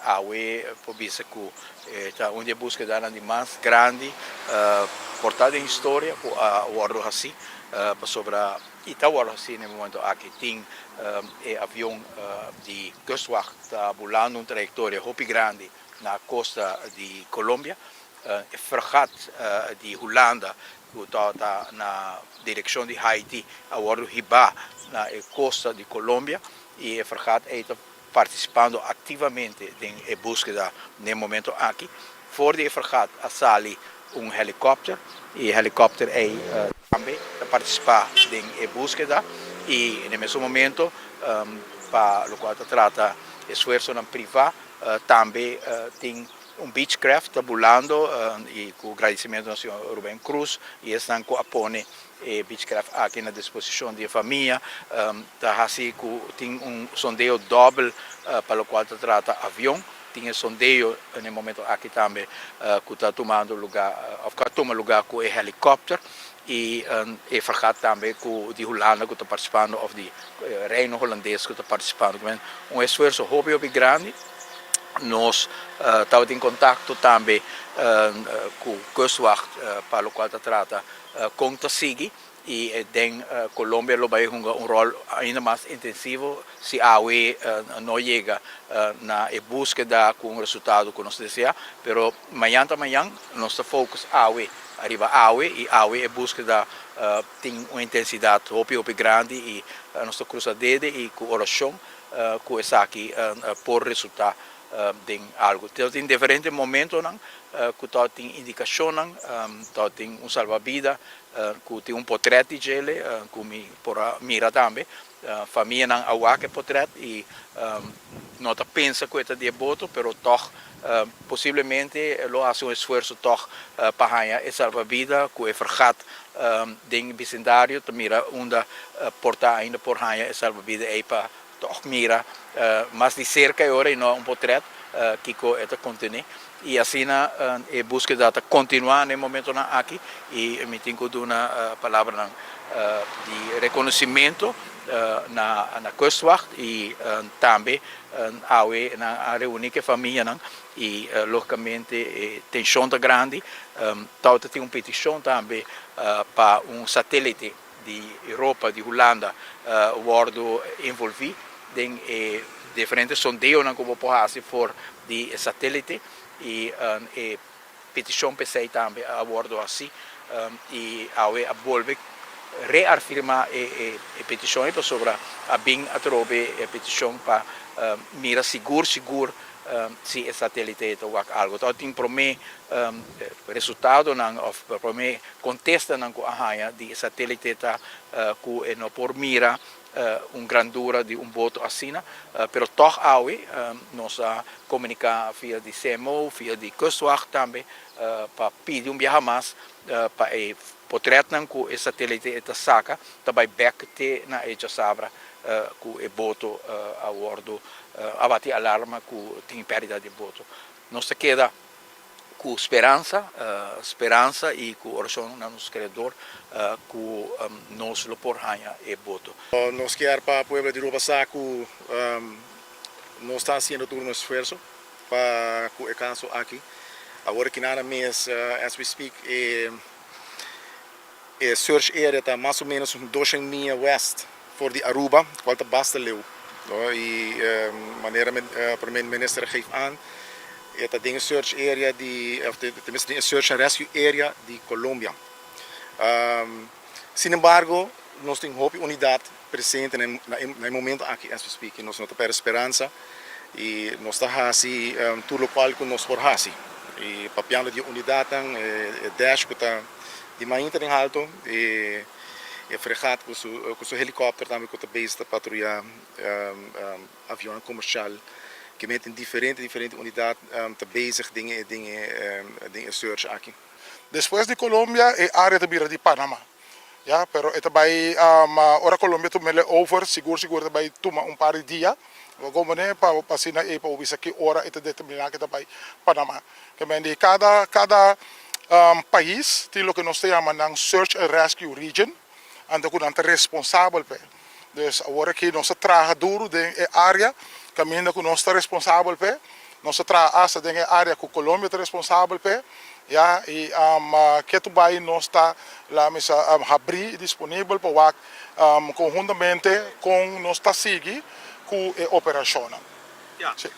Awe por bisa ku ta un di e búskedanan di mas grandi por ta den historia ku a wòrdu hasí, pasobra i ta wòrdu hasí na e momento aki. Tin e avion di Kustwacht ta bulando un trayektoria hopi grandi na kosta di Colombia. E fregat di Hulanda ku tabata na direkshon di Haiti a wòrdu hibá na e kosta di Colombia i e fregat ei ta partisipando aktivamente den e búskeda n'e momento aki. For di e fregat a sali un helikòpter i e helikòpter ei tambe ta partisipá den e búskeda i n'e mesun momento pa lokual ta trata esfuersonan privá tambe tin un Beechcraft ta bulando i ku gradisimentu na señor Ruben Cruz i esnan ku a pone e Beechcraft aki na disposishon di e famia. Ta hasi ku tin un sondeo dòbel pa lokual ta trata avion. Tin e sondeo na e momento aki tambe ku ta tumando lugá òf ku a tuma lugá ku e helikòpter i e fregat tambe ku di Hulanda ku ta partisipando òf di Reino Holandes ku ta partisipando. Un esfuerso hopi hopi grandi. Nos tabatin kontakto tambe ku Kustwacht pa lokual ta trata kon ta sigui i den Colombia lo bai hunga un ròl ainda mas intensivo si awe no yega na e búskeda ku un resultado ku nos deseá. Pero mañan ta mañan, nos ta focus awe ariba awe i awe e búskeda tin un intensidat hopi hopi grandi i nos ta krusa dede i ku orashon ku esaki por resultá den algu. Ta tin diferente momentonan ku ta tin indikashonnan, ta tin un salbabida ku tin un potrèt di djele ku mi por a mira tambe. Famianan a wak e potrèt i no ta pensa ku e ta di e boto, pero tòg posiblemente lo hasi un esfuerso tòg pa haña e salbabida ku e fregat den bisindario ta mira unda por ta ainda por haña e salbabida ei pa Tòg mira mas di serka e ora i no un potrèt kiko e ta kontené. I asina e búskeda ta kontinuá na e momentonan aki i mi tin ku duna palabranan di rekonosimentu na na Kustwacht i tambe awe nan a reuní ku e famianan i lógikamente e tenshon ta grandi. Tabata tin un petishon tambe pa un satélite. Di Europa, di Hulanda wordo envolvi den e diferente sondeonan cu bo por haci for di e satelite y e peticion p'esey tambe a wordo haci y awe a bolbe reafirma e peticion ey pasobra a bin atrobe e peticion pa mira sigur sigur si e satelite ta wak algo. Ta tin prome resultadonan of prome Kontestanan ku a haña di e satélite ta ku e no por mira un grandura di un boto asina, pero tòg awe nos a komuniká via di CMO, via di Kustwacht tambe pa pidi un biaha mas pa e potrètnan ku e satélite ta saka ta bai bèk te na e djasabra ku e boto a wòrdu a bati alarma ku tin pèrdida di boto. Nos ta keda. Ku speransa, speransa i ku orashon na nos Kreador ku nos lo por haña e boto. Nos kier pa pueblo di Aruba sa ku nos ta hasiendo tur nos esfuerso pa ku e kaso aki. Awor aki nada mes as we speak e search area ta mas o menos un doshen mia west for di Aruba, cual ta basta leu. Y manera Prome Minister a geef aan, e ta den e search area di, of tenminste den e search and rescue area di Colombia. Sin embargo, nos tin hopi unidad presente na e momento aki as we speak y nos no ta perde speransa y nos ta haci tur locual cu nos por haci. Y papiando di e unidadnan, e dash cu ta di mainta den halto, e fregat cu su helicopter tambe cu ta bezig ta patruya avionnan comercial ke men tin diferente diferente unidad ta bezig den e search aki. Despues di Colombia e area ta bira di Panama ya pero e ta bai ora Colombia tumele over sigur sigur ta bai tuma un par di dia goberné pa asina e por bisa ki ora e ta determina ke ta bai Panama. Ke men di kada kada pais tin loke nos ta yama nan search and rescue region anto ku nan ta responsabel p'e. Dus awor aki nos ta traha duru den e area kaminda ku nos ta responsabel p'e. Nos ta traha asta den e área ku Colombia ta responsabel p'e, ya, i ketu bai nos ta la misa habrí i disponibel pa wak konhuntamente kon nos ta sigui ku e operashonnan. Ya. Sí.